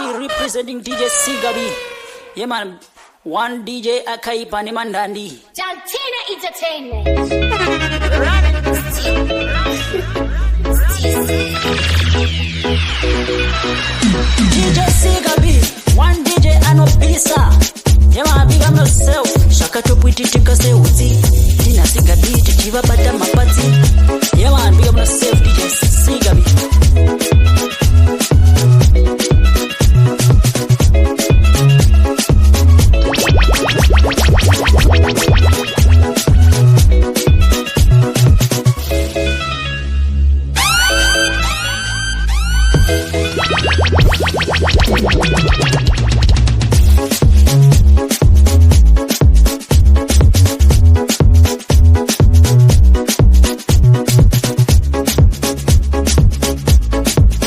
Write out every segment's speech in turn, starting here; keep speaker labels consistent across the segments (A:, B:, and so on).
A: T representing DJ Sigabi. Yeah man, one DJ akaipa nemandandi.
B: Jantina Entertainment.
A: DJ Sigabi, one DJ anopisa. Yeah man, big up yourself. Zvakatopwititika seutsi. Tina Sigabi tichivabata mapatsi. Yeah man, big up yourself DJ Sigabi.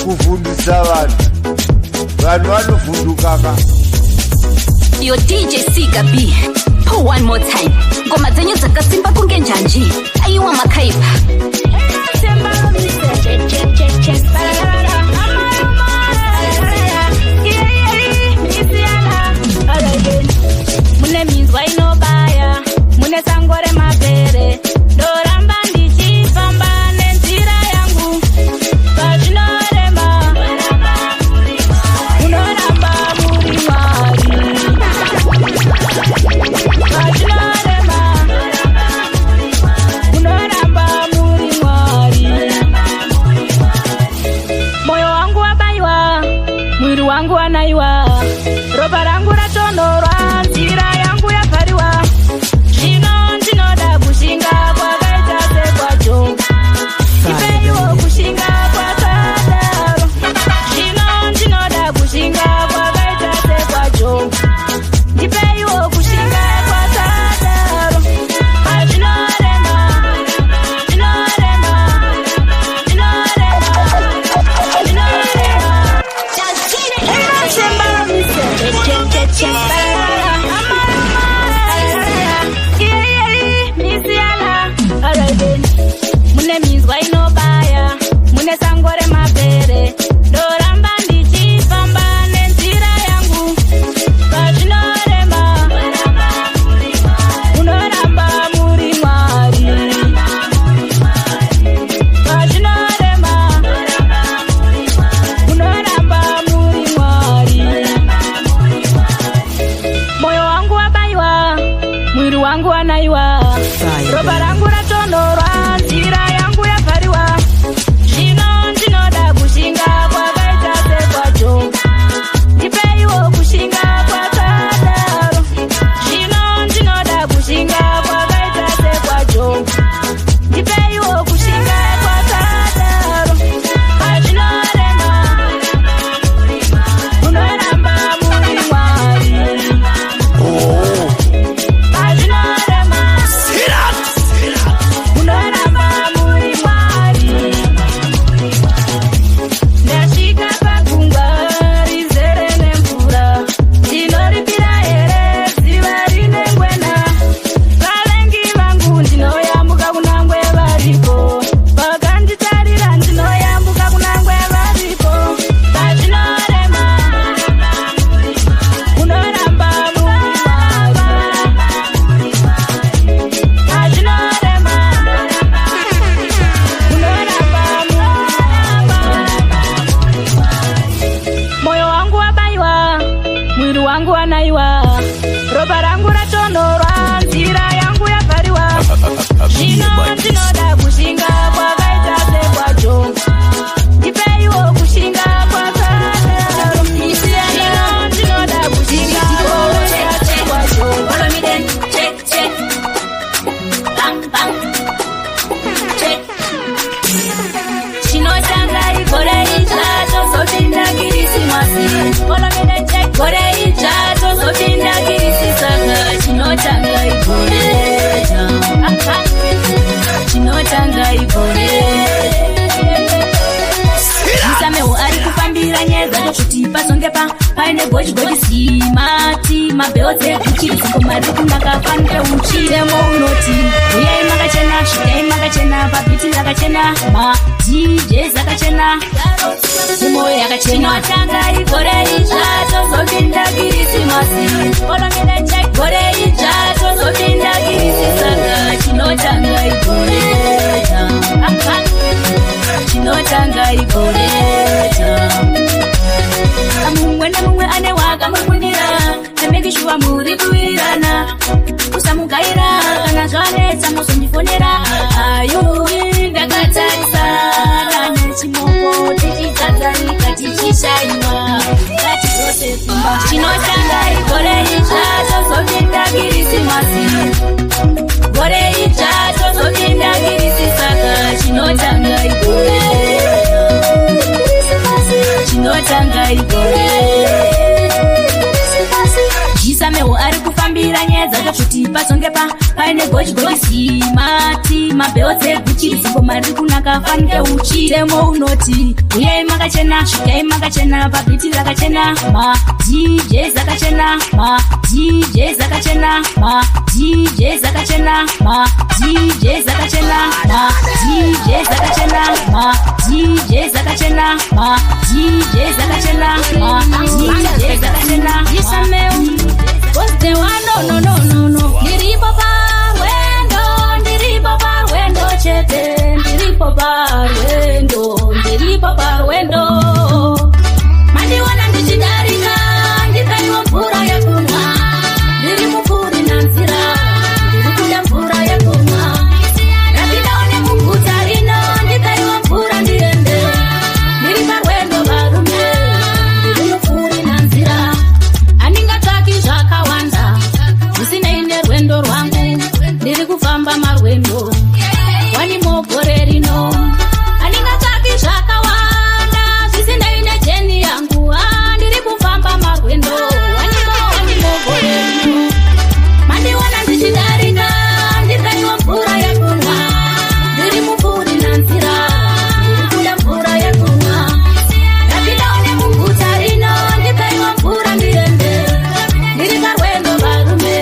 C: Kuvhundisa vanhu, vanhu vanovhundukaka.
D: Yo DJ Siga B, pull one more time. Ngoma dzenyu dzakasimba kunge njanji. Aiwa, makaipa.
B: Check, check, check, check.
E: Mune minzwa inobaya, mune sango remapere. Ndoramba ndichifamba nenzira yangu. Pazvinorema, munoramba muri Mwari. Pazvinorema, munoramba muri Mwari. Moyo wangu wabayiwa, mwiri wangu wanaiwa, ropa rangu ratonhorwa, nzira yangu yavhariwa. Zvino ndinoda kushinga kwakaita sekwaJobho. Ipeiwo kushinga kwakadaro. Zvino ndinoda kushinga kwakaita sekwaJobho. Ndipeiwo kushinga kwakadaro. Pazvinorema, zvinorema, zvinorema, zvinorema.
B: Jantina Entertainment. Check, check, check, check.
E: Mune minzwa inobaya, mune sango remapere. Ndoramba ndichifamba nenzira yangu. Pazvinorema, munoramba muri Mwari. Pazvinorema, munoramba muri Mwari. Moyo wangu wabayiwa, mwiri wangu wanaiwa, ropa rangu ratonhorwa, nzira yangu yavhariwa. Zvino ndinoda kushinga kwakaita sekwaJobho. Ndipeiwo kushinga kwakadaro. Zvino ndinoda kushinga kwakaita sekwaJobho. Ndipeiwo kushinga kwakadaro. Pazvinorema, munoramba muri Mwari. Pazvinorema, munoramba muri Mwari. Ndasvika pagungwa rizere nemvura. Ndinoripira here dziva rine ngwena? Vavengi vangu ndinoyambuka kunangwe varipo. Vakanditarira, ndinoyambuka kunangwe varipo. Pazvinorema, munoramba muri Mwari. Pazvinorema, munoramba muri Mwari. Moyo wangu wabayiwa, mwiri wangu wanaiwa, ropa rangu ratonhorwa, nzira yangu yavhariwa. Zvino ndinoda kushinga kwakaita sekwaJobho. Ndipeiwo kushinga kwakadaro. Zvino ndinoda kushinga kwakaita sekwaJobho.
D: Follow me then, check, check. Bang, bang. Check. Chinotanga igore idzva, tozopinda Kirisimasi. Follow me then, check. Gore idzva, tozopinda Kirisisaka. Chinotanga igore idzva. Chinotanga igore. Musamewo ari kufambira nyaya dzacho kuti pazonge pa
E: paine gochigochi, mati mabheo dzeGucci, dzingoma riri kunaka fanike uchi. Temo unoti uyai makachena, svikai makachena, pabeat rakachena, maDJs akachena, mimoyo yakachena. Tinotanga igore idzva, tozopinda Kirisimasi. Gore idzva, tozopinda Kirisi. Saka chinotanga igore idzva, chinotanga igore idzva. Mumwe nemumwe ane wakamukundira, amake sure muri kuwirirana. Usamugaira kana zvanetsa, muzondifonera. Ayuwi, ndakatarisana nechimoko, tichidzadzarika, tichishayiwa ngatidzoke kumba. Chinotanga igore idzva, tozopinda Kirisimasi. Gore idzva, tozopinda Kirisi. Saka chinotanga igore, chinotanga igore. Jisamewo ari kufambira nyaya dzacho kuti pazonge paine gochigochi, mati mabheo dzeGucci, dzingoma riri kunaka fanike uchi. Temo unoti uyai makachena, svikai makachena, pabeat rakachena, maDJs akachena, maDJs akachena, maDJs akachena, maDJs akachena, maDJs akachena, maDJs akachena, maDJs akachena, maDJs akachena. Jisameu. What's the one? No, no, no, no, no. Ndiripo parwendo, ndiripo parwendo chete, ndiripo parwendo, ndiripo parwendo. Mandiwana ndichidarika, ndikaiwa mvura yekumwa. Ndiri mupfuuri nanzira, ndiri kuda mvura yekumwa. Ndapindawo nemuguta rino, ndikaiwa mvura ndiende. Ndiri parwendo varume, ndiri mupfuuri nanzira. Handingatsvaki zvakawanda zvisinei nerwendo rwangu. Ndiri kufamba marwendo wanimo gore rino. Handingatsvaki zvakawanda zvisinei nejourney yangu. Ah, ndiri kufamba marwendo wanimo, wanimo gore rino. Mandiwana ndichidarika, ndikaiwa mvura yekumwa. Ndiri mupfuuri nanzira, ndiri kuda mvura yekumwa. Ndapindawo nemuguta rino, ndikaiwa mvura ndiende. Ndiri parwendo varume,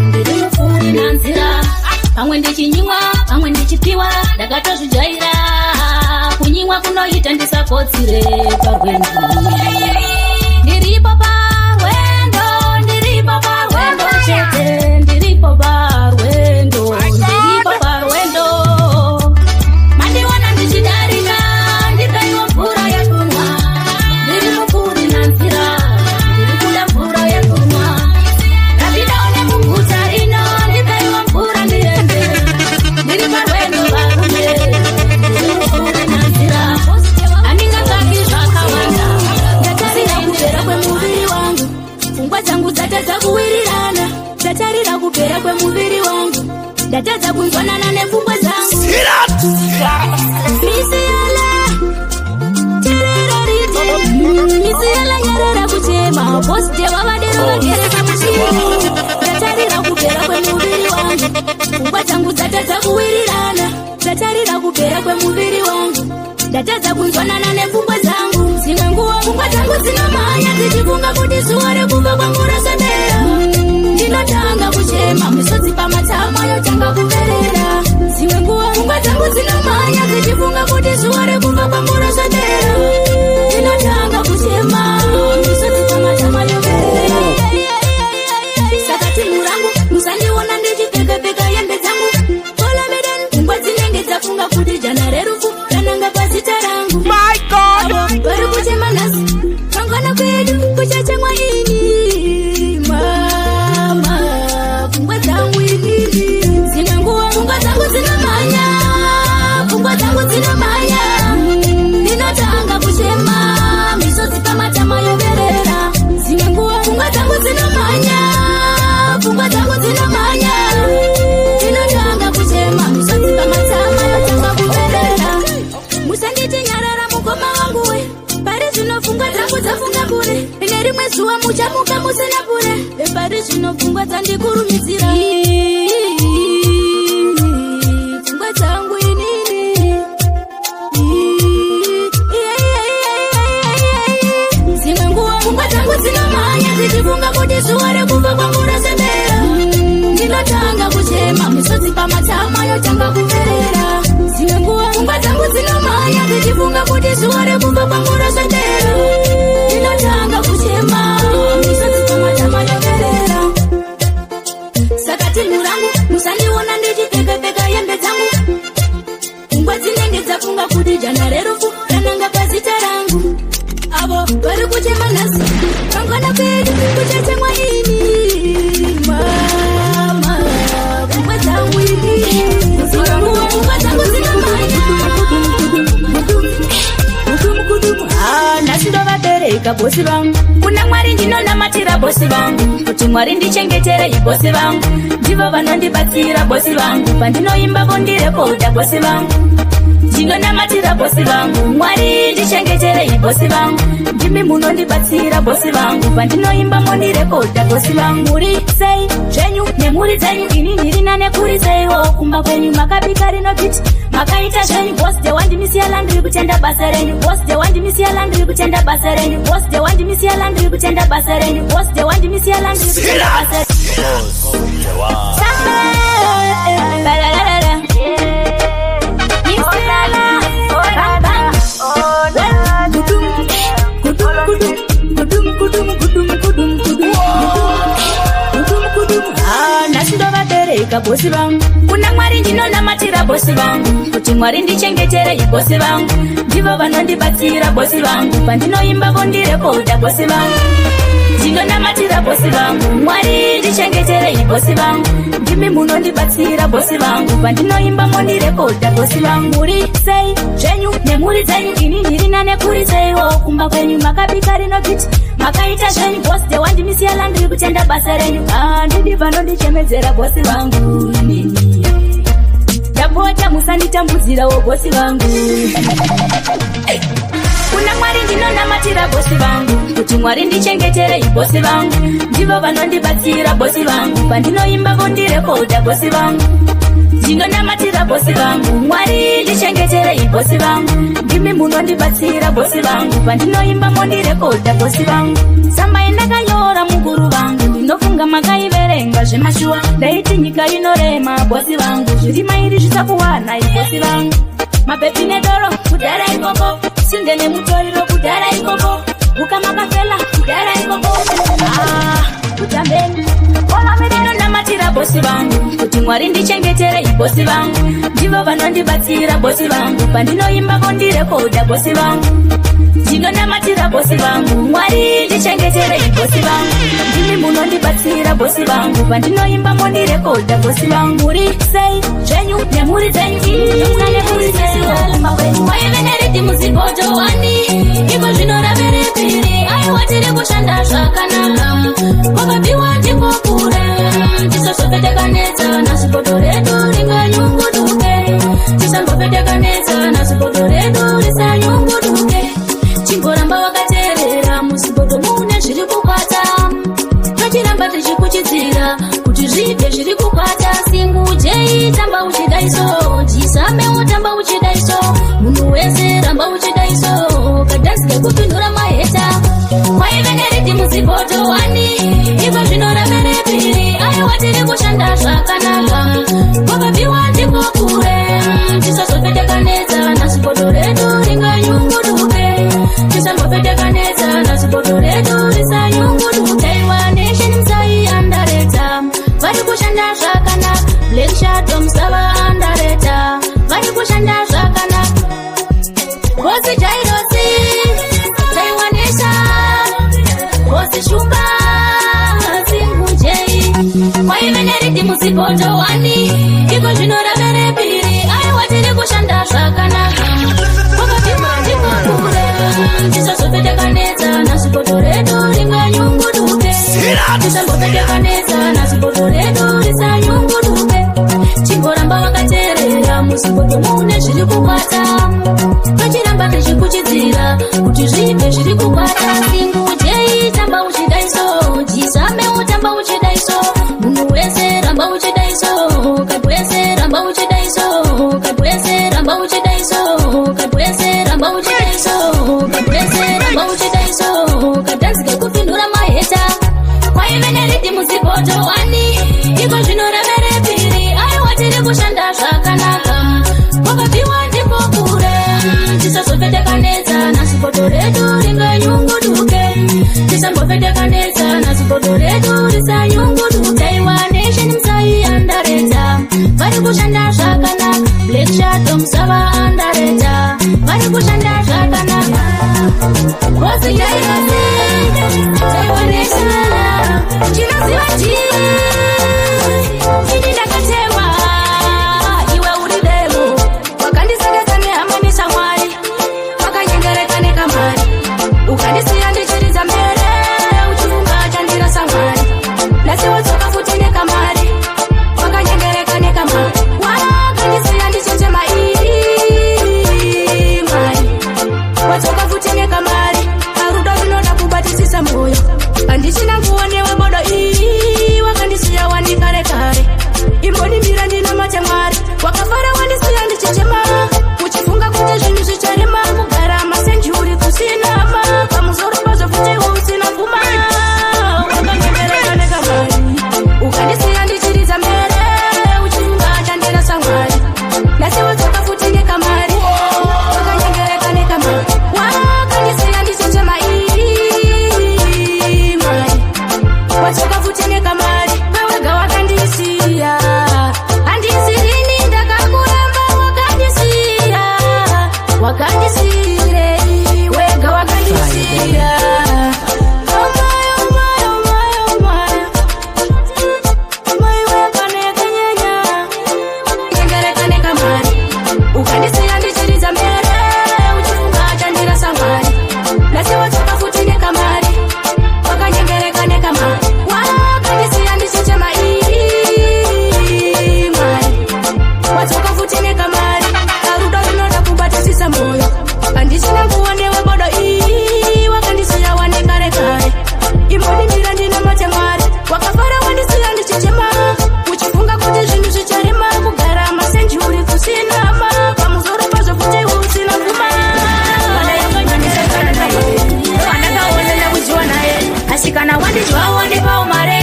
E: ndiri mupfuuri nanzira. Pamwe ndichinyimwa, pamwe ndichipiwa, ndakatozvijaira. Kunyimwa kunoita ndisakotsire parwendo. Ndiripo parwendo, ndiripo parwendo chete, ndiripo parwendo, ndiripo parwendo. Mandiwana ndichidarika, ndikaiwa mvura yekumwa. Ndiri mupfuuri nanzira, ndiri kuda mvura yekumwa. Ndapindawo nemuguta rino, ndikaiwa mvura ndiende. Ndiri parwendo varume, ndiri mupfuuri nanzira. Handingatsvaki zvakawanda.
F: Ndatarira kupera kwemuviri wangu, pfungwa dzangu dzatadza kuwirirana. Ndatarira kupera kwemuviri wangu, ndatadza kunzwanana nepfungwa dzangu. Misiyala misiyala, nyarara kuchema posite vavadero vagere pamushini. Ndatarira kupera kwemuviri wangu, pfungwa dzangu dzatadza kuwirirana. Ndatarira kupera kwemuviri wangu, ndatadza kunzwanana nepfungwa dzangu. Dzimwe nguva pfungwa dzangu dzinomhanya dzichifunga kuti zuva rekufa kwangu raswedera. Ndinotanga kuchema, misodzi pamatama yotanga kuverera. Dzimwe nguva pfungwa dzangu dzinomhanya dzichifunga kuti zuva rekufa kwangu raswedera. Ndinotanga kuchema, misodzi pamatama yoverera. Saka team rangu, musandiona ndichipfeka-pfeka hembe dzangu. Follow me then. Pfungwa dzinenge dzafunga kuti jana rerufu rananga pazita rangu.
G: My God!
F: Avo vari kuchema nhasi, mangwana kwedu kuchachemwa ini. Mama, pfungwa dzangu inini. Dzimwe nguva pfungwa dzangu dzinomhanya, pfungwa dzangu dzinomhanya. Ndinotanga kuchema, misodzi pamatama yoverera. Dzimwe nguva pfungwa dzangu dzinomhanya, pfungwa dzangu dzinomhanya. Ndinotanga kuchema, misodzi pamatama yotanga kuverera. Musanditi nyarara mukoma wangu we, pari zvino pfungwa dzangu dzafunga kure. Nerimwe zuva muchamuka musina pure. Pari zvino pfungwa dzandikurumidzira, pfungwa dzangu inini. Dzimwe nguva pfungwa dzangu dzino Pfungwa dzinenge dzafunga kuti jana rerufu rananga pazita rangu. Avo vari kuchema nhasi, mangwana kwedu kuchachemwa ini. Mama, pfungwa dzangu ini, pfungwa dzangu dzinomhanya. Ah, nhasi ndovabereka bosi vangu. Kuna Mwari ndinonamatira, bosi vangu, kuti Mwari ndichengeterei. Bosi vangu ndivo vanondibatsira, bosi vangu. Pandinoimba vondirekodha, bosi vangu. Ndinonamatira bosi vangu, Mwari ndichengeterei. Bosi vangu ndimi munondibatsira, bosi vangu. Pandinoimba mondirekodha, bosi vangu. Muri sei zvenyu nemhuri dzenyu? Ini ndiri nane. Kuri seiwo kumba kwenyu? Makabika rino beat, makaita zvenyu. Boss de wandimisiyala, ndiri kutenda basa renyu. Boss de wandimisiyala, ndiri kutenda basa renyu. Boss de wandimisiyala, ndiri kutenda basa renyu. Boss de wandimisiyala, ndiri kutenda basa. Sambe, la la la la. Misiala, bang bang. Gudum, gudum, gudum, gudum, gudum, gudum, gudum, gudum, gudum, gudum. Ah, nhasi ndovabereka bosi vangu. Kuna Mwari ndinonamatira, bosi vangu, kuti Mwari ndichengeterei. Bosi vangu ndivo vanondibatsira, bosi vangu. Pandinoimba vondirekodha, bosi vangu. Ndinonamatira bosi vangu, Mwari ndichengeterei. Bosi vangu ndimi munondibatsira, bosi vangu. Pandinoimba mondirekodha, bosi vangu. Muri sei zvenyu nemhuri dzenyu? Ini ndiri nane. Kuri seiwo kumba kwenyu? Makabika rino beat, makaita zvenyu. Boss de wandimisiyala, ndiri kutenda basa renyu. Handidi vanondichemedzera, bosi vangu. Nini ndapota, musanditambudzirawo, bosi vangu. Kuna Mwari ndinonamatira, bosi vangu, kuti Mwari ndichengeterei. Bosi vangu ndivo vanondibatsira, bosi vangu. Pandinoimba vondirekodha, bosi vangu. Ndinonamatira bosi vangu, Mwari ndichengeterei. Bosi vangu ndimi munondibatsira, bosi vangu. Pandinoimba mondirekodha, bosi vangu. Tsamba yandakanyora, mukuru vangu, ndinofunga makaiverenga zvemashuwa. Ndaiti nyika inorema, bosi vangu, zviri mairi zvisakuwana, bosi vangu. Mapepi nedoro kudhara ikoko, sinde nemutoriro kudhara ikoko, ukamakafela kudhara ikoko. Ah, kutambeni. Ndinonamatira bosi vangu kuti Mwari ndichengeterei. Bosi vangu ndivo vanondibatsira, bosi vangu. Pandinoimba vondirekodha, bosi vangu. Ndinonamatira bosi vangu, Mwari ndichengeterei. Bosi vangu ndimi munondibatsira, bosi vangu. Pandinoimba mondirekodha, bosi vangu. Muri sei zvenyu nemhuri dzenyu?
E: Waive neriddim zibhodho wani, iko zvino rave repiri. Aiwa, tiri kushanda zvakanaka, kwakabiwa ndiko kure. Tisazopfetekanetsa zibhodho redu ringanyunguduke. Tisambopfetekanetsa zibhodho redu risanyunguduke. Chingoramba wakateerera, muzibhodho mune zviri kukwata. Tochiramba tichikuchidzira kuti zviite zviri kukwata. Singujei, tamba uchidaiso. Jisame, tamba uchidaiso. Munhu wese, ramba uchidaiso. Kadhansi kekupindura maheta. Kwaive neriddim zibhodho wani, iko zvino rave repiri. Aiwa, tiri kushanda zvakanaka, kwakabiwa ndiko kure. Tisazopfetekanetsa zibhodho redu ringanyunguduke. Tisambopfetekanetsa zibhodho redu risanyunguduke. Aiwa, Nation Musai andareta, vari kushanda zvakanaka. Black Shadow Musava andareta, vari kushanda zvakanaka. Bosi Jairosi, Taiwanesha, Bosi Shumba, Singujei. Kwaive neriddim zibhodho wani, iko zvino rave repiri. Aiwa, tiri kushanda zvakanaka, kwakabiwa ndiko kure. Tisazopfetekanetsa zibhodho redu ringanyunguduke. Tisambopfetekanetsa zibhodho redu risanyunguduke. Chingoramba wakateerera, muzibhodho mune zviri kukwata. Tochiramba tichikuchidzira kuti zviite zviri kukwata. Singujei, tamba uchidaiso. Jisame, tamba uchidaiso. Munhu wese, ramba uchidaiso. Kadwese, ramba uchidaiso. Kadwese, ramba uchidaiso. Kadwese, ramba uchidaiso. Kadwese, ramba uchidaiso. Kadhansi kekupindura maheta. Kwaive neriddim zibhodho wani, iko zvino rave repiri. Aiwa, tiri kushanda zvakanaka, kwakabiwa ndiko kure. Tisazopfetekanetsa zibhodho redu ringanyunguduke. Tisambopfetekanetsa zibhodho redu risanyunguduke. Aiwa, Nation Musai andareta, vari kushanda zvakanaka. Black Shadow Musava. kushanda zvakanaka. Bosi jairose, jaiwanesa, chinoziva chii? Ini ndakatemwa, iwe uri demo. Wakandisekesa nehama neshamwari, wakanyengereka nekamari. Ukandisiya ndichiridza mhere, uchifunga chandirasa Mwari. Nhasi wodzoka futi nekamari, wakanyengereka nekamari. Wakandisiya ndichichema ii mari, wadzoka futi nekamari. Arudo rinoda kubatisisa moyo, handichina nguva newe bodo ii. Wakandisiya wani kare kare, imbonimira ndinamate Mwari. Wakafara wandisiya ndichichema, uchifunga kuti zvinhu zvicharema, kugara masenjuri kusina ma pamusoro pazvo futi usina pfuma. Wakanyengereka nekamari, ukandisiya ndichiridza mhere, uchifunga chandirasa Mwari. Nhasi wodzoka futi nekamari, wakanyengereka nekamari. Wakandisiya ndichichema ii mari, wadzoka futi nekamari. Wewega wakandisiya, handisirini ndakakuramba. Wakandisiya, wakandisiyirei? Wega wakandisiya. Oh my, oh my, oh my, oh my. Mai wekanekanyanya nyengereka nekamari, ukandisiya ndichiridza mhere, uchifunga chandirasa Mwari. Nhasi wadzoka futi nekamari, wakanyengereka nekamari. Wakandisiya ndichichema ii mari, wadzoka futi nekamari. Arudo rinoda kubatisisa moyo, handichina nguva newe bodo ii. Wakandisiya wane kare kare, imbonimira ndinamate Mwari. Wakafara wandisiya ndichichema, uchifunga kuti zvinhu zvicharema, kugara masenjuri kusina ma pamusoro pazvo futi usina pfuma.
F: Ndakaona kujiwa naye, asi kana wandidyawo ndipawo mare,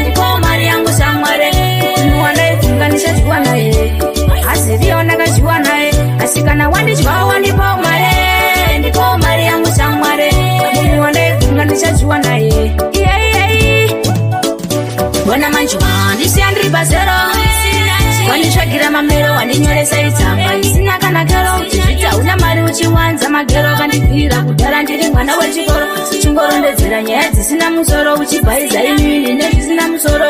F: ndipawo mari yangu shamware. Munhu wandaifunga ndichadyiwa naye, aziriyo ndakadyiwa naye. Asi kana wandidyawo ndipawo mare, ndipawo mari yangu shamware. Munhu wandaifunga ndichadyiwa naye. Iyeiyeyi, bona manje wandisiya ndiri pazero, wanditsvagira mamero, wandinyoresa itsamba isina kana kero, uchizviti una mari, uchiwanza magero. Kandibvira kudhara ndiri mwana wechikoro, uchingorondedzera nyaya dzisina musoro, uchibhaiza inini nezvisina musoro.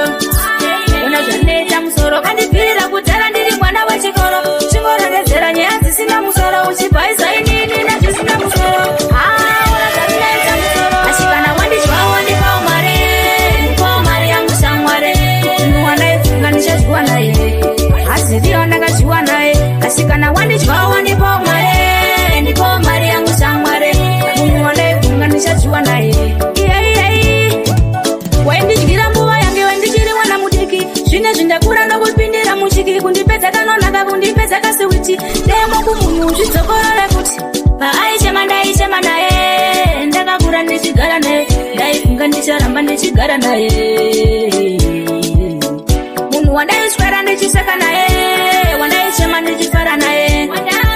F: Ona zvanoita musoro. Kandibvirira kudhara ndiri mwana wechikoro, uchingorondedzera nyaya dzisina musoro, uchibhaiza inini nezvisina musoro. Ah, ona zvanoita musoro. Asi kana wandidyawo ndipawo mare, ndipawo mari yangu shamware. Munhu wandaifunga ndichadyiwa naye, aziriyo ndakadyiwa naye. Asi kana wandidyawo ndipawo mare, ndipawo mari yangu shamware. Munhu wandaifunga ndichadyiwa naye. Iyeiyeyi, waindidyira nguva yange wendichiri mwana mudiki. Zvinezvi ndakura ndokupindira muchiki, kundipedza kanonaka, kundipedza kasiwiti. Demo kumunhu zvidzokorore kuti paaichema ndaichema naye. Ndakakura ndichigara naye, ndaifunga ndicharamba ndichigara naye. Munhu wandaiswera ndichiseka naye, wandaichema ndichifara naye,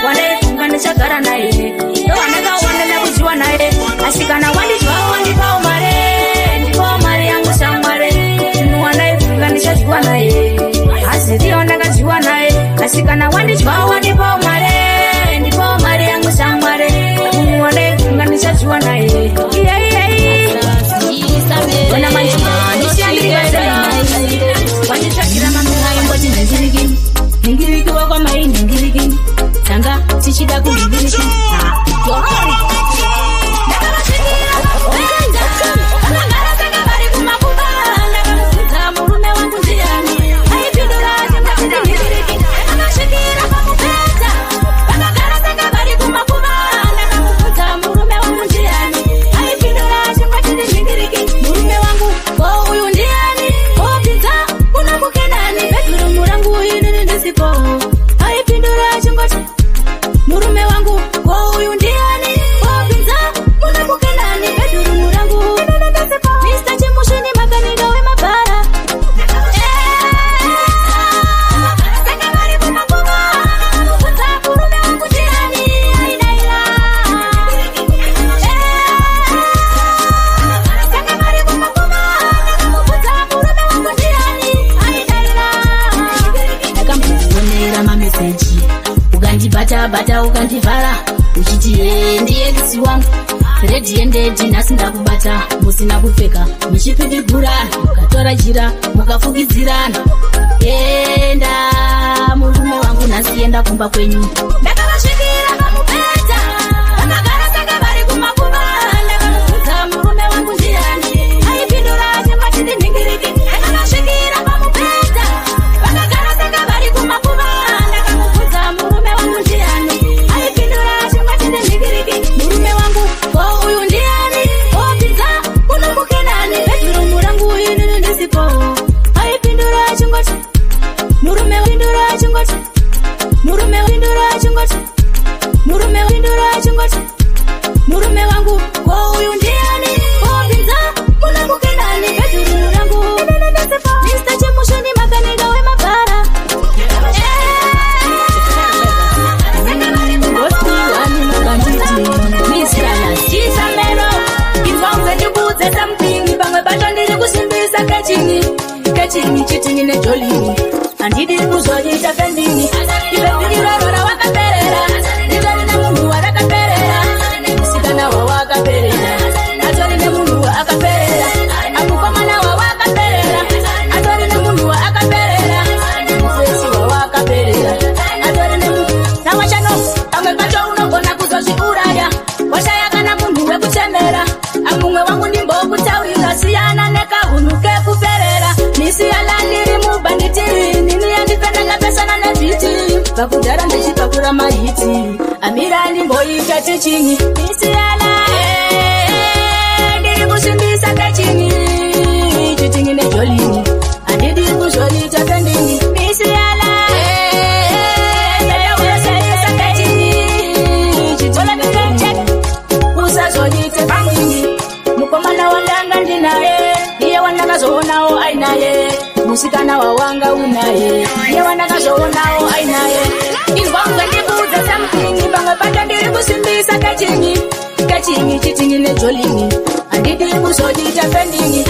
F: wandaifunga ndichagara naye, ndowandakaona ndakujiwa naye. Asi kana wandidyawo ndipawo mare, ndipawo mari yangu shamware. Munhu wandaifunga ndichadyiwa naye, aziriyo ndakadyiwa naye. Asi kana wandidyawo ndipawo mare, ndipawo mari yangu shamware. Munhu wandaifunga ndichadyiwa naye. Iyeiyeyi, ona manje ndisiya ndiri pazero, wanditsvagira mamero.
E: Aimboti nhingirikini, nhingiriki wakwamai, nhingirikini tanga tichida kunhingirikini. Torori ndakavasvikira pamubhedha, vakagara sanga vari kumakuva. Ndakamubvunza murume wangu ndiani, aipindura achingati ndinhingiriki. Ndakavasvikira pamubhedha, vakagara sanga vari kumakuva. Ndakamubvunza murume wangu ndiani, aipindura achingati ndinhingiriki. Murume wangu ko uyu ndiani, opinza unomukenani bedhurumu rangu inini ndisipo? Aipindura achingoti murume wangu ko uyu ndiani, opinza munomukenani bedhurumu rangu inini ndisipo? Mr Chimushini makanika wemabhara. Sanga vari kumakuva, ndakabvunza murume wangu ndiani, aidaira. Sanga vari kumakuva, ndakamubvunza murume wangu ndiani, aidaira. Ndakambokuonera mameseji ukandibata bata. Ndakakubata ukandivhara uchiti ye ndiye ex wangu. Ready endedi, nhasi ndakubata musina kupfeka, muchipidigurana, mukatora jira mukafukidzirana. Enda murume wangu, nhasi enda kumba kwenyu. Ndakavasvikira pamubhedha vakagara saka vari kumakuva. Ndakamubvunza, murume wangu ndiani? Aipindura achingoti ndinhingiriki. Ndakavasvikira pamubhedha vakagara saka vari kumakuva. Ndakamubvunza, murume wangu ndiani? Aipindura achingoti ndinhingiriki. Murume wangu ko uyu ndiani? Opinza unomukenani bedroom rangu inini ndisipo? Aipindura achingoti murume, pindura achingoti murume, pindura achingoti murume, pindura achingoti murume wangu ko uyu ndiani? Opinza unomukenani bedroom rangu inini ndisipo? Mr Chimushini, makanika wemabhara. Chisamero, inzwanze ndikuudze something. Pamwe pacho ndiri kusimbisa kechini kechini, chitini nejolini, handidi kuzoita pending. Ibhebhi iroro rawakaperera ritori nemunhu warakaperera. Musikana wawakaperera atori nemunhu waakaperera. Amukomana wawakaperera atori nemunhu waakaperera. Mufesi wawakaperera atori nemunhu nawachano. Pamwe pacho unogona kuzozviuraya, washaya kana munhu wekuchemera. Amumwe wangu, ndimbokutaurira, siyana nekahunhu kekuperera. Misiyana, ndiri mubhanditi nini, yandipenda ndapesana nebhiti. Pakudhara ndichipakura mahits, amira ndimboita tichinyi. Misiyana, ndiri kusimbisa kechini chitingi nejolini, handidi kuzoliita pending. Misiyana, ndiri kechini chitingi, usazoliite pending. Mukomana wandanga ndinaye iye wandakazoonawo ainaye. Musikana wawanga unaye iye wandakazoonawo ainaye. Inzwanze ndikuudze something. Pamwe pacho ndiri kusimbisa kechinyi kechinyi, chitingi nejolini, handidi kuzoliita pending.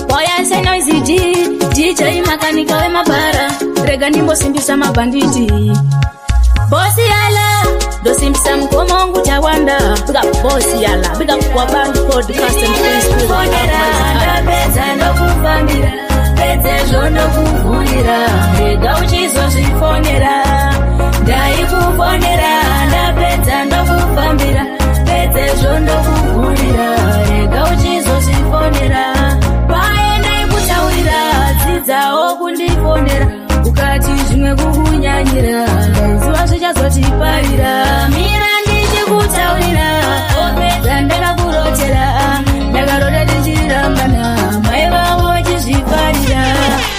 E: Boya Noisy D, DJ makanika wemabhara, rega ndimbosimbisa mabhanditi. Bosi yala, ndosimbisa mukoma wangu Tawanda. Big up Bosi yala, big up Wabantu Podcast and Facebook.
F: Fonera, ndapedza ndokufambira, pedzezvo ndokuvhurira, rega uchizozvifonera. Ndaikufonera, ndapedza ndokufambira, pedzezvo ndokuvhurira, rega uchizozvifonera. Paye ndaikutaurira, dzidzawo kundifonera, ukati zvimwe kukunyanyira, ndaiziva zvichazotiparira. Mira ndichikutaurira, opedza ndakakurotera, ndakarota tichirambana, mai vavo vachizvifarira.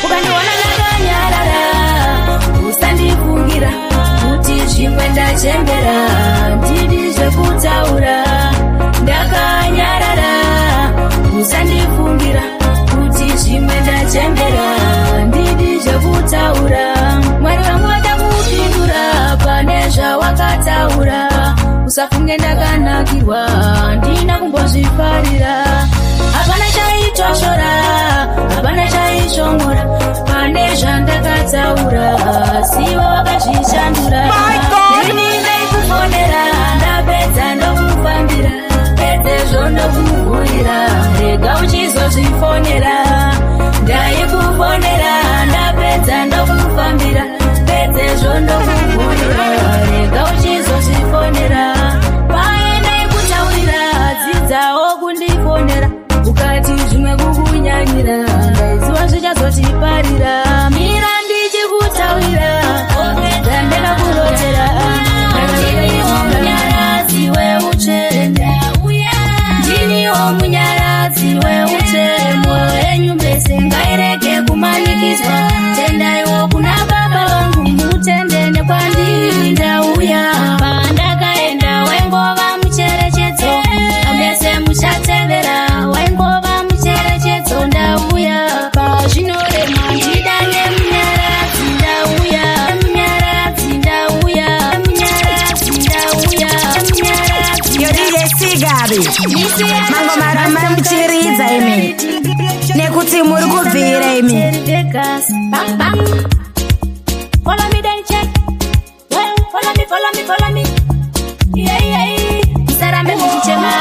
F: Ukandiona ndakanyarara, usandifungira kuti zvimwe ndachembera, ndidi zvekutaura. Ndakanyarara, usandifungira kuti zvimwe ndachembera, ndidi zvekutaura. Mwari vangu vachakupindura pane zvawakataura. Usafunge ndakanakirwa, ndina kumbozvifarira. Hapana chaitoshora, hapana chaishongora pane zvandakataura, siwa wakazvishandura. Ini ndaikufonera, ndapedza ndokufambira, pedzezvo ndokuvhurira, rega uchizozvifonera. Ndaikufonera, ndapedza ndokufambira, pedzezvo ndokuvhurira, rega uchizozvifonera. Paye ndaikutaurira, dzidzawo kundifonera, ukati zvimwe kukunyanyira, ndaiziva zvichazotiparira. Mira ndichikutaurira, opedza ndakakurotera.
E: Ndiniwo munyaradzi weutsvene, ndiniwo munyaradzi weutsvene. Mwoyo yenyu mese ngairege kumanikidzwa. Tendaiwo kuna Baba vangu, mutende. Vegas. Bang bang. Follow me then check. Well, follow me, follow me, follow me. Yeah, yeah. Musarambe muchichema.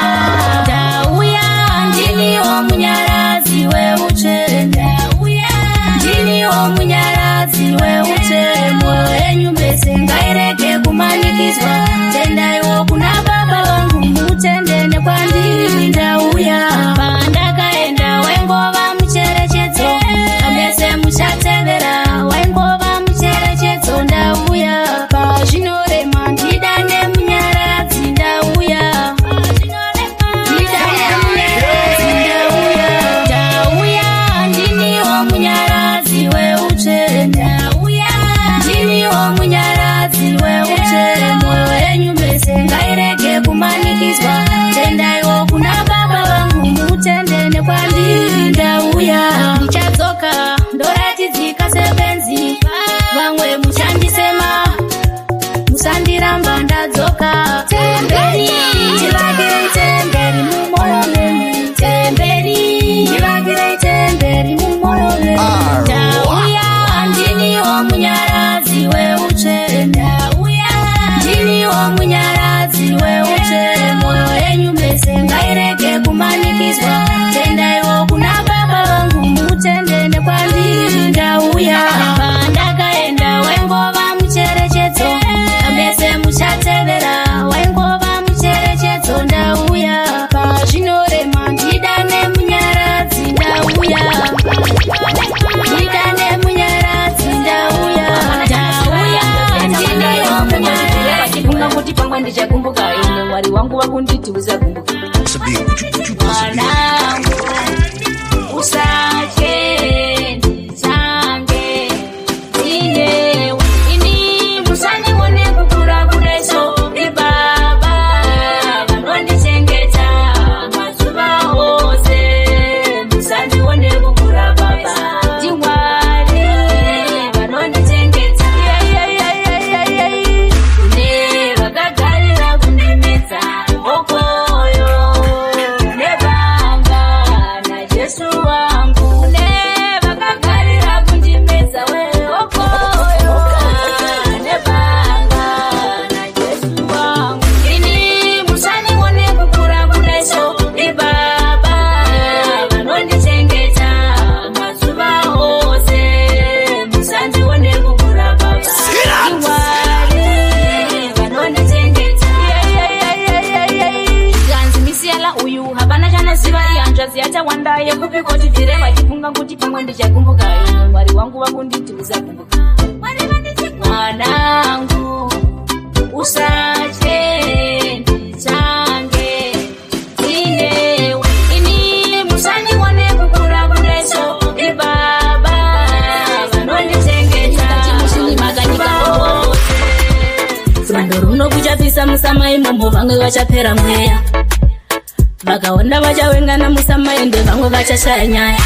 E: Ndauya ndiniwo munyaradzi weutsve. Ndauya ndiniwo munyaradzi weutsve. Moyo yenyu mese ngairege kumanikidzwa. Tendaiwo kuna baba vangu mutende nekwandiri ndauya. Pandakaenda waingova mucherechedzo. Mese muchatevera waingova mucherechedzo ndauya. Pazvinorema ndidane munyaradzi ndauya. Ndidane munyaradzi ndauya. Ndauya ndiniwo munyaradzi weutsve. Ndauya ndiniwo munyaradzi weutsve. Moyo yenyu mese ngairege kumanikidzwa. Tendaiwo kuna baba vangu mutende nekwandiri ndauya. Ndichadzoka ndoratidzika sebenzi. Vamwe muchandisema musandiramba ndadzoka. Temberi ndivakirei temberi mumwoyo menyu. Temberi ndivakirei temberi mumwoyo menyu. Ndauya ndiniwo munyaradzi weutsve. Ndauya ndiniwo munyaradzi weutsve. Moyo yenyu mese ngairege kumanikidzwa. Tendaiwo kuna baba vangu mutende nekwandiri ndauya. Pandakaenda waingova mucherechedzo. Mese muchatevera waingova mucherechedzo ndauya. Pazvinorema ndidane munyaradzi ndauya. Ndidane munyaradzi ndauya. Ndauya ndiniwo munyaradzi.
D: Vachifunga kuti pamwe ndichakumbuka ine Mwari wangu wakunditi usagumbuka. Mwanangu usatye ndichange ndinewe ini musandione kukura kudai ndibaba vanondichengeta mazuva ose musandione kukura baba ndiMwari vanondichengeta kune vakagarira kundimedza okoyo nebanga naJesu wangu kune vakagarira kundimedza we okoyo nebanga naJesu wangu ini musandione kukura kudai ndibaba vanondichengeta mazuva ose musandione kukura baba ndiMwari vanondichengeta. Zvanzi misiyala uyu hapana chanoziva ihanzvadzi yatawanda yekupikotibvire vachifunga kuti pamwe ndichakumbuka ine Mwari wangu wakunditi usagumbuka. Mwanangu usatye ndichange ndinewe ini musandione kukura kudai ndibaba vanondichengeta.
E: Rwendo runo kuchapisa musamaimombo vamwe vachapera mweya vakawanda vachawengana musamaende vamwe vachashaya nyaya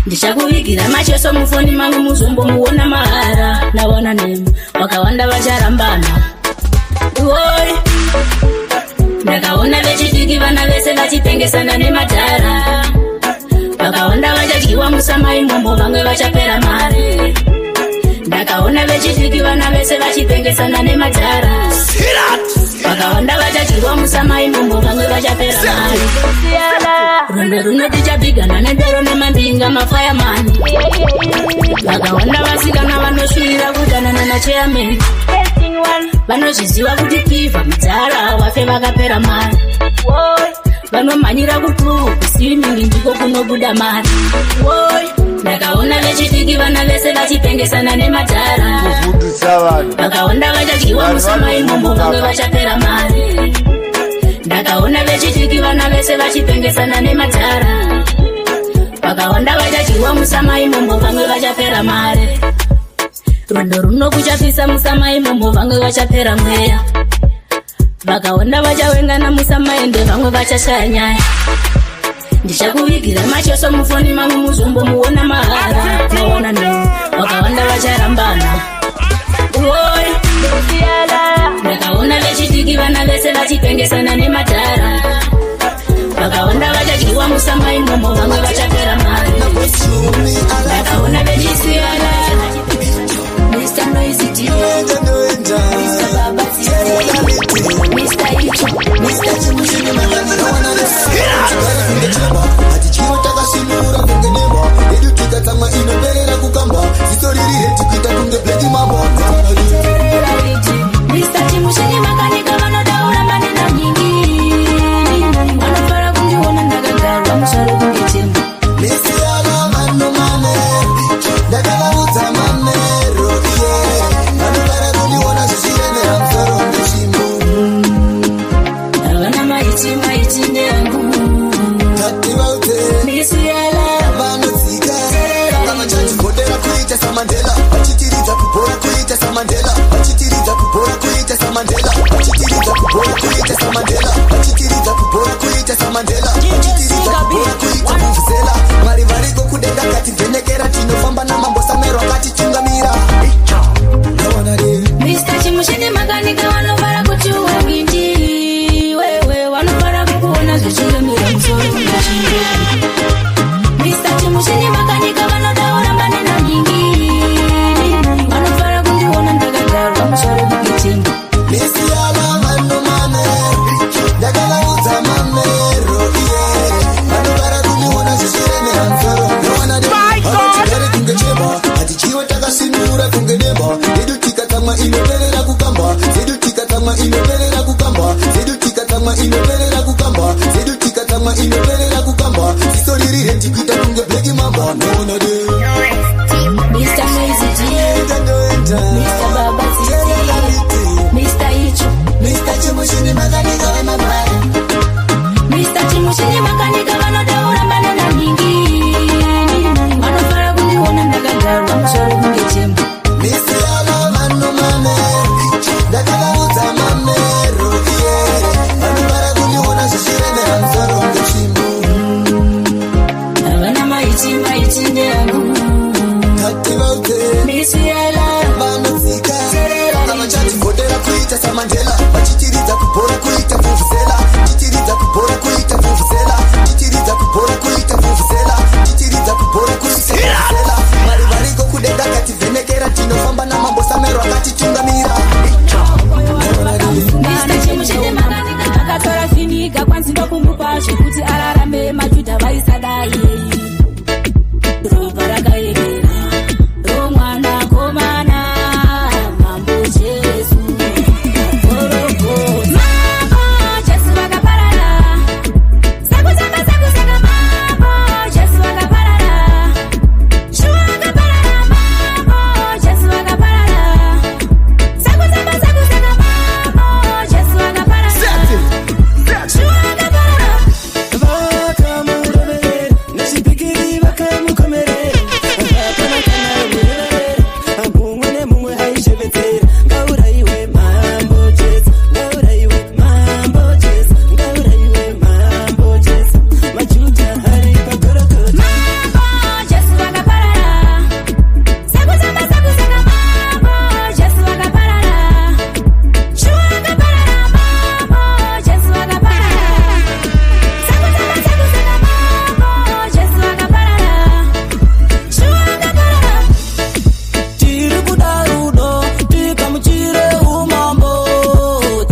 E: ndichakuvigira macheso mufoni mangu muzombomuona mahara nawana nemu vakawanda vacharambana oi ndakaona vechidiki vana vese vachipengesana nemadhara vakawanda vachadyiwa musamaimombo vamwe vachapera mari ndakaona vechidiki vana vese vachipengesana nemadhara vakawanda vachadyiwa musamaimombo vamwe vachapera mari rwendo runo tichabhigana nedoro nemambinga mafayamani vakawanda vasikana vanoshuvira kudanana nachairman vanozviziva kuti kivha mudzara wafe vakapera mari vanomhanyira kupool kuswimming ndiko kunobuda mari ndakaona vechidiki vana vese vachipengesana nemadhara
C: Kuvhundutsa vanhu.
E: Vakawanda vachadyiwa
C: Vanhu
E: musamaimombo vamwe
C: vanovhunduka.
E: Vachapera mari ndakaona vechidiki vana vese vachipengesana nemadhara vakawanda vachadyiwa musamaimombo vamwe vachapera mari rwendo runo kuchapisa musamaimombo vamwe vachapera mweya vakawanda vachawengana musamaende vamwe vachashaya nyaya ndichakuvigira macheso mufoni mangu muzombomuona mahara naona nemu vakawanda vacharambana oi ndakaona vechidiki vana vese vachipengesana nemadhara vakawanda vachadyiwa. Haiwa musamaimomo vamwe vachapera mari. Ndakaona vechisiyana. Mr. Noisy T, Mr. Baba T, Mr. Icho, Mr. Chimushini.
G: Hatichiro takasimura kunge nemba yedu, tikatsamwa inoperera kukamba. Ziso riri red kuita kunge Black Mamba.
E: Mr. Chimushini Makanika vanodaura manena nyingi. Vanofara kundiona ndakagarwa musoro kunge chimbo.
G: Misiyana vanhu manero, ndakavaudza manero iye. Vanofara kundiona zvichiremera musoro ngechimbo.
E: Havana maiti, maiti ndeangu.
G: Tativaudze.
E: Misiyala.
G: Vanodzika vachatigodera kuita saMandela, vachitiridza kubhora kuita saMandela, vachitiridza kubhora kuita saMandela, vachitiridza kubhora kuita saMandela, vachitiridza kubhora kuita saMandela, vachitiridza kubhora kuita vuvuzela. Mwari variko kudenga kativhenekera, tinofamba namambo Samero akatitungamira.
E: Mr. Chimushini Makanika vanofara kuti uwewindi wewe, vanofara kukuona zvichiremera musoro kunge chimbo. Mr. Chimushini Makanika vanodaura manena nyingi. Vanofara kundiona ndakagarwa musoro kunge chimbo.
G: Misiyana vanhu manero, ndakavaudza manero iye. Vanofara kundiona zvichiremera musoro. Tigare kunge chemba, hatichiwe takasimura kunge nemba yedu, tikatsamwa inoperera kukamba zedu, tikatsamwa inoperera kukamba zedu, tikatsamwa inoperera kukamba zedu, tikatsamwa inoperera kukamba. Ziso riri red kuita kunge Black Mamba. Noona de.
E: Mr. Noisy T, Mr. Baba T, Mr. Icho,
G: Mr. Chimushini Makanika wemabara.
E: Mr. Chimushini Makanika vanodaura manena nyingi. Vanofara kundiona ndakagarwa musoro kunge chimbo.
G: Misiyana vanhu manero, ndakavaudza manero iye. Vanofara kundiona zvichiremera musoro ngechimbo.
E: Havana maiti, maiti ndeangu.
G: Tativaudze.
E: Misiyala.
G: Vanodzika vachatigodera kuita saMandela, vachitiridza kubhora kuita vuvuzela, tichiridza kubhora kuita vuvuzela, tichiridza kubhora kuita vuvuzela, tichiridza kubhora kuita vuvuzela. Mwari variko kudenga kativhenekera, tinofamba namambo Samero akatitungamira.
E: Mr. Chimushini Makanika akatora vinegar kwanzi ndokumupa zvekuti ararame. Majudha vaisadai. Ropa rakayerera romwana komana mambo Jesu. Mambo Jesu vakaparara sekutamba sekuseka. Mambo Jesu vakaparara shuwa, vakaparara. Mambo Jesu vakaparara sekutamba sekuseka. Mambo Jesu vakaparara shuwa, vakaparara.
H: Vakamuroverera nechipikiri, vakamukomerera, hapana kana mureverera. Mumwe nemumwe aishevedzera, "Ngauraiwe mambo Jesu, ngauraiwe mambo Jesu, ngauraiwe mambo Jesu." Majudha ari pagorokota.
E: Mambo Jesu vakaparara sekutamba sekuseka. Mambo Jesu vakaparara shuwa, vakaparara. Mambo Jesu vakaparara sekutamba sekuseka. Mambo Jesu vakaparara shuwa, vakaparara.
H: Tiri kuda rudo, tigamuchire umambo.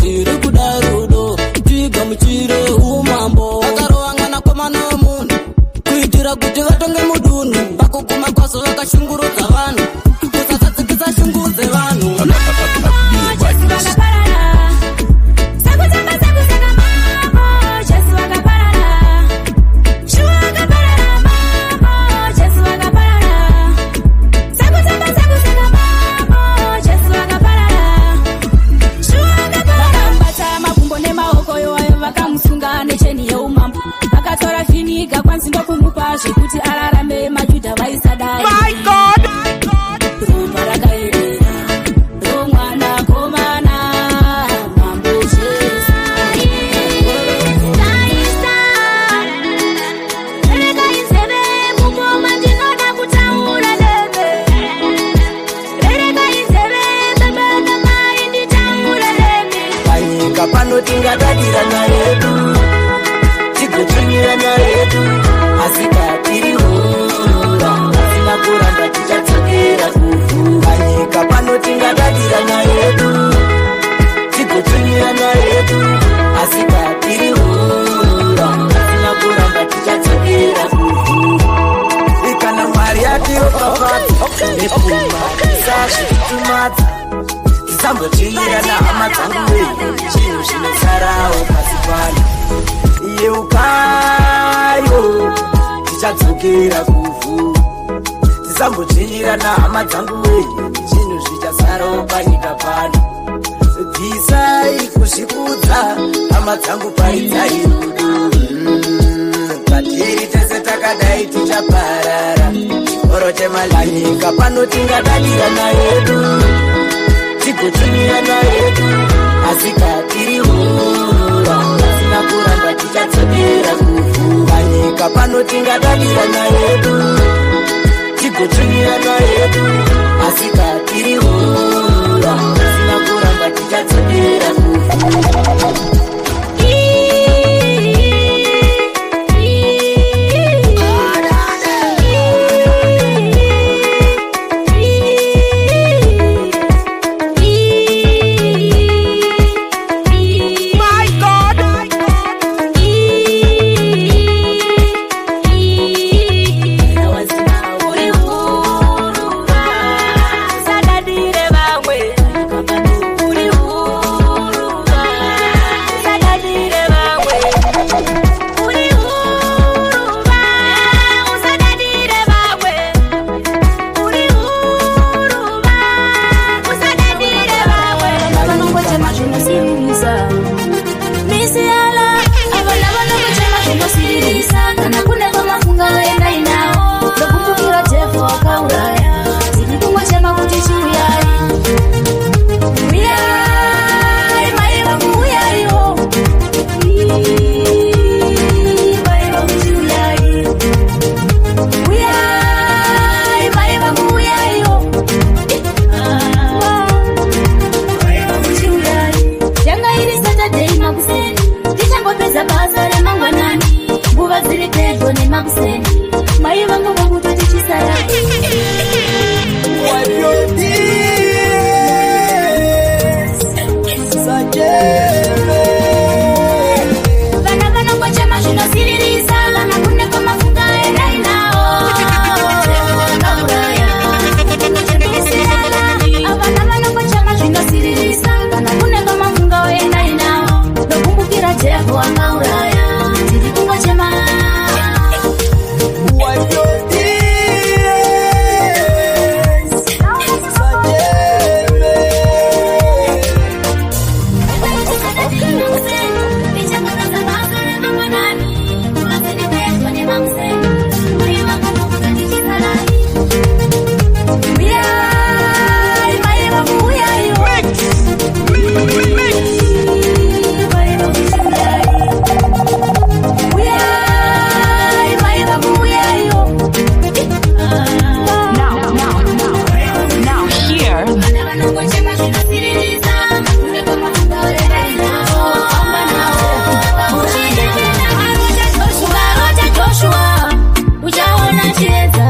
H: Tiri kuda rudo, tigamuchire umambo. Vakarova mwanakomana wemunhu kuitira kuti vatonge mudunhu. Pakuguma kwazo vakashungurudza vanhu, kusasadzikisa shungu dzevanhu.
E: Jesu vakaparara sekutamba sekuseka. Mambo Jesu vakaparara shuwa, vakaparara. Mambo Jesu vakaparara sekutamba sekuseka. Mambo Jesu vakaparara shuwa, vakaparara. Vakamubata makumbo nemaoko iwayo, vakamusunga necheni yeumambo. Vakatora vinegar kwanzi ndokumupa zvekuti ararame. Majudha vaisadai. Ropa rakayerera romwana komana mambo Jesu.
B: Taisa, regai nzeve mukoma, ndinoda kutaura neve. Regai nzeve baba namai, nditaure nemi.
H: Panyika pano tingadadirana hedu. Tigotsvinyirana hedu, asi tiri huruva, asina kuramba tichadzokera kuvhu. Panyika pano tingadadirana hedu, tigotsvinyirana hedu, asi tiri huruva, asina kuramba tichadzokera kuvhu. Kana Mwari atiropafadza nepfuma, tisazvitutumadza, tisambotsvinyirana, hama dzangu wei, zvinhu zvinosarawo pasi pano. Yeukayo tichadzokera kuvhu. Tisambotsvinyirana, hama dzangu wei, zvinhu zvichasarawo panyika pano. Bvisai kuzvikudza, hama dzangu, paridzai rudo. Patiri tese takadai tichaparara, chikoro chemalanyika pano tingadadirana hedu, tigotsvinyirana hedu, asi tiri huruva, asina kuramba tichadzokera kuvhu. Panyika pano tingadadirana hedu, tigotsvinyirana hedu, asi tiri huruva, asina kuramba tichadzokera kuvhu.
I: My God.
E: Uri huruva, usadadire vamwe. Uri huruva, usadadire vamwe. Uri huruva, usadadire vamwe. Uri huruva, usadadire vamwe.
F: Vanongochema zvinosiririsa misiyala, avana vanongochema zvinosiririsa. Kana kune kwamafunga, endai nawo. Ndokumbukira Jefo akauraya, tiri kungochema kuti chiuyai, uyai mai vangu, uyaiwo mai vangu, chiuyai, uyai mai vangu, uyaiwo mai vangu, chiuyai. Yanga iri Saturday makuseni, tichangopedza basa remangwanani, nguva dziri pedyo nemakuseni, mai vangu vakutoti chisara.
H: Wipe your tears, Sajeme.
F: Vana vanongochema zvinosiririsa. Vana kune kwamafunga, endai nawo. Vakauraya. Avana vanongochema zvinosiririsa. Kana kune kwamafunga, endai nawo. Ndokumbukira Jefo akauraya, tiri kungochema.
H: Wipe your tears, Sajeme.
I: Now, now, now, now hear
F: Ukarota Joshua uchaona chiedza,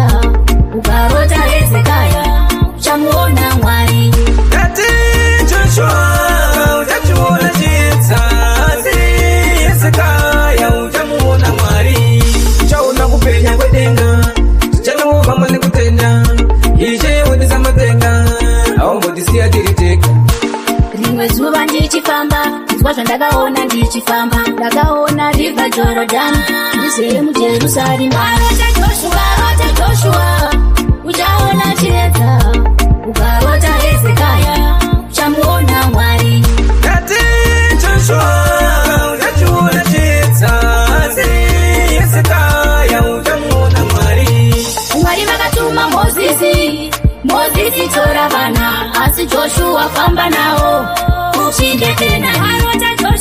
F: ukarota Hezekaya uchamuona Mwari.
J: Tati Joshua uchachiona chiedza, asi Hezekiah uchamuona Mwari. Uchaona kupenya kwedenga, tichanongofamba nekutenda. Ishe wetisa matenga, aumbotisiya tiri tega.
F: Rimwe zuva ndichifamba, nzwa zvandakaona ndichifamba, ndakaona River Jorodhani, ndizere muJerusarema. Ukarota Joshua uchaona chiedza, ukarota Hezekaya uchamuona Mwari.
J: Tati Joshua uchachiona chiedza, asi Hezekiah uchamuona Mwari.
F: Mwari vakatuma Mozisi, "Mozisi, tora vana, asi Joshua famba nawo uchinde tena."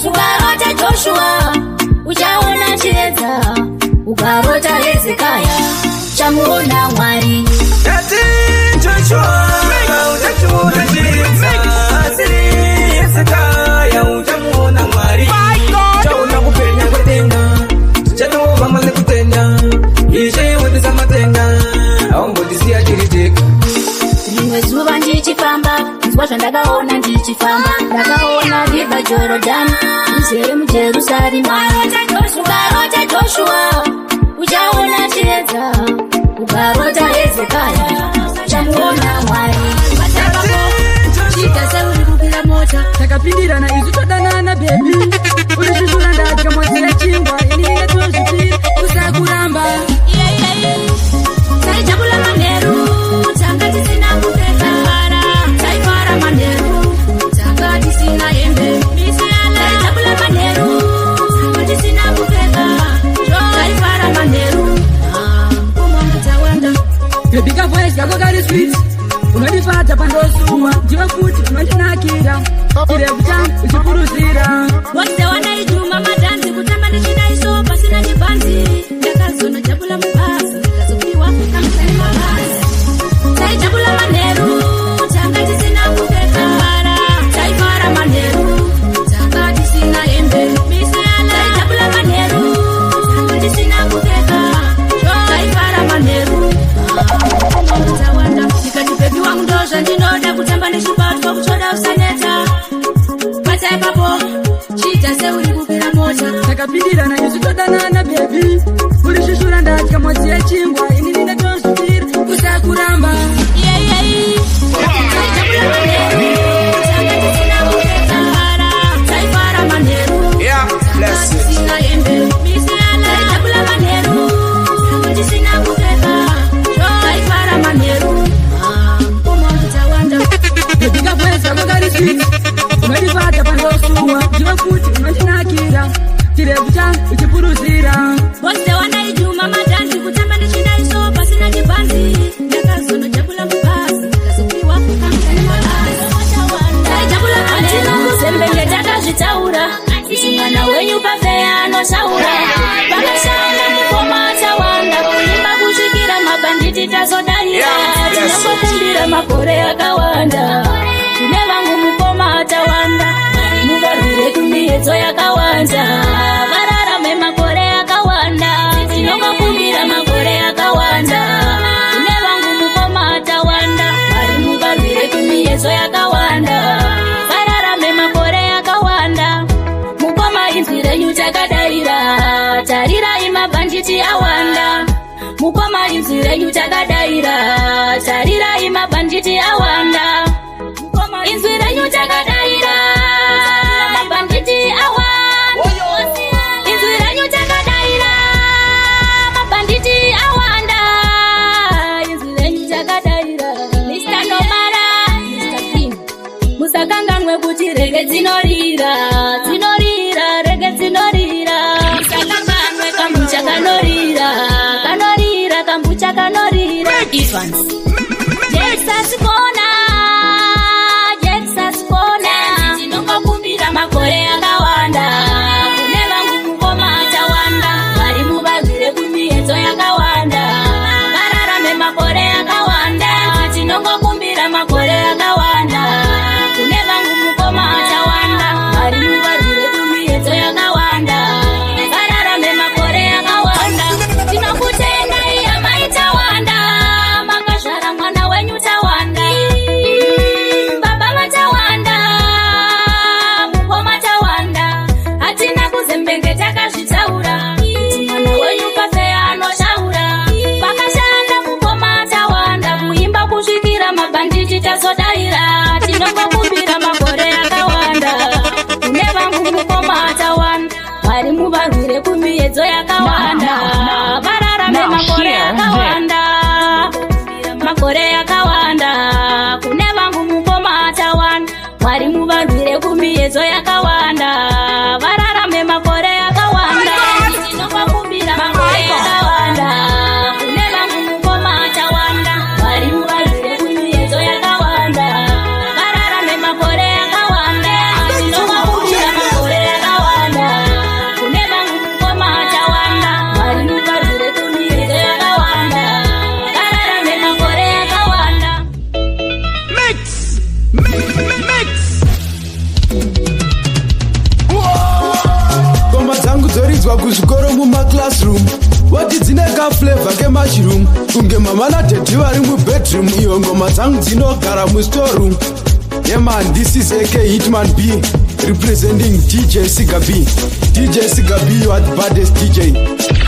F: Ukarota Joshua uchaona chiedza, ukarota Hezekaya uchamuona Mwari.
J: Tati Joshua uchachiona chiedza, asi Hezekiah uchamuona Mwari.
I: My God.
J: Uchaona kupenya kwedenga, tichanongofamba.
E: ndichifamba, ndakaona River Jordan izere muJerusarema. Ukarota Joshua uchaona chiedza, ukarota Hezekaya uchamuona Mwari.
F: Chiita seuri kukwira mota. Takapindirana isu, todanana baby. Uri shushura, ndadya motsi yechingwa, ini ndatozvipira kusakuramba.
E: Taijabula manheru, tanga tisina kupfeka. Taifara manheru, tanga tisina hembe. Taijabula manheru, tanga tisina kupfeka. Taifara manheru, kumanga tawanda.
F: Baby, kavoice kako kari sweet, unondifadza pandosuwa, ndiwe futi unondinakira, chirevu changu uchipuruzira.
E: Wose madhanzi, kutamba ndichidaiso pasina chibhanzi. Ndakazonojabula mubhazi, ndikazopiwa kamusani mabhazi. Taijabula manheru, tanga tisina kupfeka. Taifara manheru, tanga tisina hembe. Taijabula manheru, tanga tisina kupfeka. Taifara manheru, tawanda. Ndikati baby wangu, ndo zvandinoda, kutamba ndichibatwa, kuchoda usaneta. Bata ipapo, chiita seuri kukwira mota.
F: Takapindirana isu, todanana baby. Uri shushura, ndadya motsi yechingwa, ini ndatozvipira kusakuramba.
E: Taijabula manheru, tanga tisina kupfeka. Taifara manheru, tanga tisina hembe. Taijabula manheru, tanga tisina kupfeka. Taifara manheru, umongu tawanda.
F: Baby, kavoice kako kari sweet, unondifadza pandosuwa, ndiwe futi unondinakira, chirevu changu uchipuruzira.
E: Wose wandaijuma madhanzi, kutamba ndichidaiso pasina chibhanzi. Ndakazonojabula mubhazi, ndikazopiwa kamusani mabhazi. Taijabula manheru, kuzembenge takazvitaura kuti mwana wenyu pafeya anotaura. Vakashanda mukoma tawanda kuimba kusvikira mabhanditi tazodarira. Tinongokumbira makore akawanda kune vangu mukoma tawanda, muvarwire kumiedzo yakawanda, vararame makore akawanda. Tinongokumbira makore akawanda kune vangu mukoma tawanda, vari muvarwire kumiedzo yakawanda, vararame makore akawanda. Mukoma, inzwi renyu takadaira, tarirai mabhanditi awanda. Mukoma, inzwi renyu takadaira, tarirai mabhanditi awanda. Inzwi renyu takadaira, mabhanditi awanda. Inzwi renyu takadaira, mabhanditi awanda. Inzwi renyu takadaira. Mr Nomara, Mr King, musakanganwe kuti reggae dzinorira, dzinorira, reggae dzinorira. Musakanganwe kambucha kanorira, kanorira, kambucha kanorira. Evans Texas Kona, Texas Kona. Tinongokumbira makore akawanda kune vangu mukoma tawanda, vari muvarwire kumiedzo yakawanda, vararame makore akawanda. Tinongokumbira makore akawanda kune vangu mukoma tawanda, vari muvarwire kumiedzo yakawanda, vararame makore akawanda. Tinokutendai amai Tawanda, makazvara mwana wenyu Tawanda. Baba vaTawanda, mukoma Tawanda, hatina kuzembenge takazvitaura kuti mwana wenyu pafeya anotaura. Vakashanda mukoma Tawanda kuimba kusvikira mabhanditi tazodaira. Tinongokumbira makore akawanda kune vangu mukoma Tawanda, vari muvarwire kumiedzo yakawanda, vararame
I: Now
E: makore
I: hear this.
E: akawanda, makore akawanda kune vangu mukoma Tawanda, Mwari muvarwire kumiedzo yakawanda, vararame makore akawanda. Tinovakumbira makore akawanda kune vangu mukoma Tawanda, Mwari muvarwire kumiedzo yakawanda, vararame makore akawanda. Tinovakumbira makore akawanda kune vangu mukoma Tawanda, Mwari muvarwire kumiedzo yakawanda, vararame makore akawanda.
J: Mix! Mix!
K: Ngoma dzangu dzoridzwa kuzvikoro, mumaclassroom, vati dzine kaflavour kemushroom, kunge mama nadaddy vari mubedroom. Iyo ngoma dzangu dzinogara mustoreroom. Yeah man, this is AK Hitman B representing DJ Siga B. DJ Siga B, you are the baddest DJ.